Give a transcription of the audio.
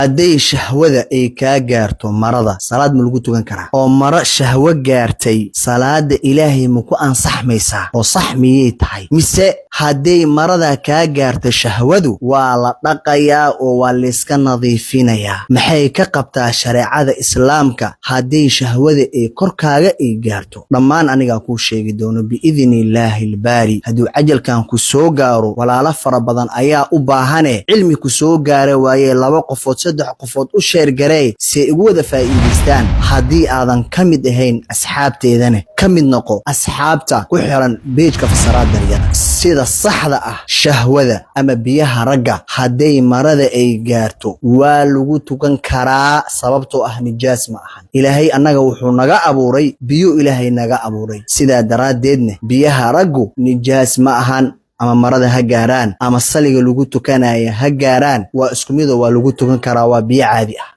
Hadday shahwada ay kaa gaarto marada, salaad ma lagu tukan karaa? Oo maro shahwo gaartay salaada Ilaahay ma ku ansaxmaysaa? Oo sax miyay tahay? Mise hadday marada kaa gaarto shahwadu, waa la dhaqayaa oo waa layska nadiifinayaa? Maxay ka qabtaa shareecada Islaamka hadday shahwada ay korkaaga ay gaarto? Dhammaan anigaa kuu sheegi doono biidni illaahi albaari. Hadduu cajalkan ku soo gaaro, walaalo fara badan ayaa u baahane cilmi ku soo gaara waaye. Laba qofood, saddex qofood u share gareey si ay ugu wada faa'iidaystaan. Haddii aadan ka mid ahayn asxaabteedana, ka mid noqo asxaabta ku xiran page-ka Fasaraad Daryada. Sida saxda ah, shahwada ama biyaha ragga hadday marada ay gaarto, waa lagu tukan karaa, sababtoo ah nijaas ma ahan. Ilaahay annaga wuxuu naga abuuray biyo, Ilaahay naga abuuray. Sidaa daraaddeedna biyaha raggu nijaas ma ahan. Ama marada ha gaaraan ama saliga lagu tukanaya ha gaaraan, waa isku midoo waa lagu tukan karaa, waa biyo caadi ah.